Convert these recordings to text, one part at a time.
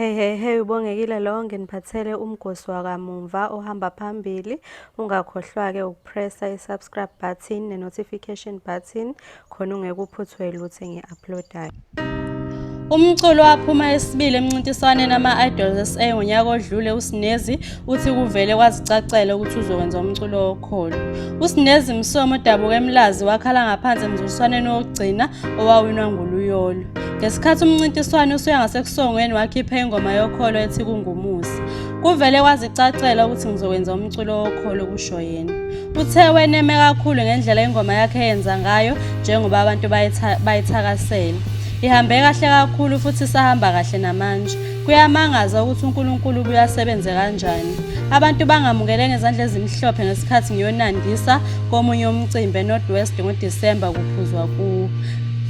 Hey hey hey, uBongekile lo, nginiphathele umgosi wakamumva ohamba phambili. Ungakhohlwa-ke ukupressa i-subscribe button ne-notification button khona ungeke uphuthwe lutho engi-uploadayo. Umculi owaphuma esibili emncintiswaneni ama-Idols SA ngonyaka odlule uSnezi uthi kuvele kwazicacela ukuthi uzokwenza umculo wokholo. USnezi Msomi odabuka eMlazi wakhala ngaphansi emzuliswaneni wokugcina owawinwa nguLuyolo. Ngesikhathi umncintiswano usuya ngasekusongweni wakhipha ingoma yokholo ethi Kungumusa. Kuvele kwazicacela ukuthi ngizokwenza umculo wokholo, kusho yena. Uthe weneme kakhulu ngendlela ingoma yakhe eyenza ngayo njengoba abantu bayithakasela. Ihambe kahle kakhulu futhi isahamba kahle namanje. Kuyamangaza ukuthi uNkulunkulu ubuye asebenze kanjani. Abantu bangamukele ngezandla ezimhlophe ngesikhathi ngiyonandisa komunye umcimbi eNorth West ngoDisemba kuphuzwa kuwo.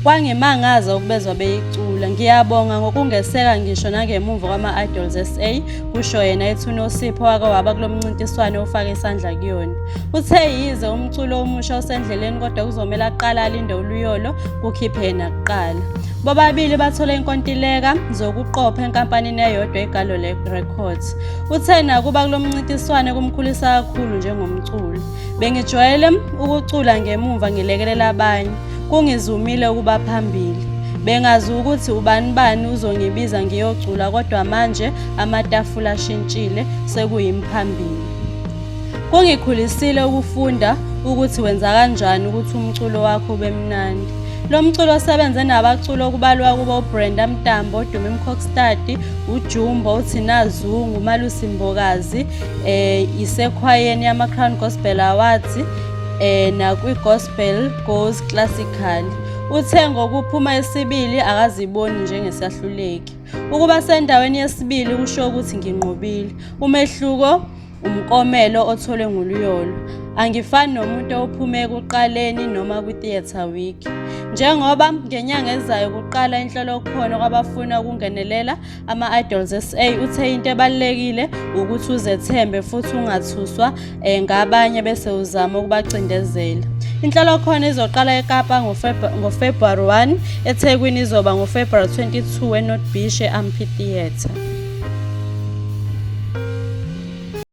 Kwangimangaza ukubezwa beyicula. Ngiyabonga ngokungeseka ngisho nangemuva kwama-Idols SA, kusho yena ethi uNosipho wake waba kulo mncintiswano ofake isandla kuyona. Uthe yize umculo omusha usendleleni kodwa kuzomele aqale alinde uLuyolo kukhiphe yena kuqala. Bobabili bathole inkontileka zokuqopha enkampanini eyodwa iGallo Records. Uthe nakuba kulo mncintiswano kumkhulisa kakhulu njengomculi. Bengijwayele ukucula ngemumva ngilekelela abanye. Kungizumile ukuba phambili. Bengazi ukuthi ubani bani uzongibiza ngiyocula kodwa manje amatafula ashintshile sekuyimi phambili. Kungikhulisile ukufunda ukuthi wenza kanjani ukuthi umculo wakho ube mnandi. Lo mculo osebenze nabaculi okubalwa kubo uBrenda Mtambo, Dumi Mkokstad, uJumbo, uThina Zungu, uMalusi Mbokazi, isekhwayeni yama-Crown Gospel Awards nakwi-Gospel Goes Classical. Uthe ngokuphuma esibili akaziboni njengesahluleki. Ukuba sendaweni yesibili kusho ukuthi nginqobile. Umehluko umklomelo otholwe nguLuyolo. Angifani nomuntu ophume ekuqaleni noma kwi-Theatre Week. Njengoba ngenyanga ezayo kuqala inhlolokhono kwabafuna ukungenelela ama-Idols SA, uthe into ebalulekile ukuthi uzethembe futhi ungathuswa ngabanye bese uzama ukubacindezela. Inhlolokhono izoqala eKapa ngoFebruwari 1, eThekwini izoba ngoFebruwari 22 eNorth Beach e-Amphitheatre.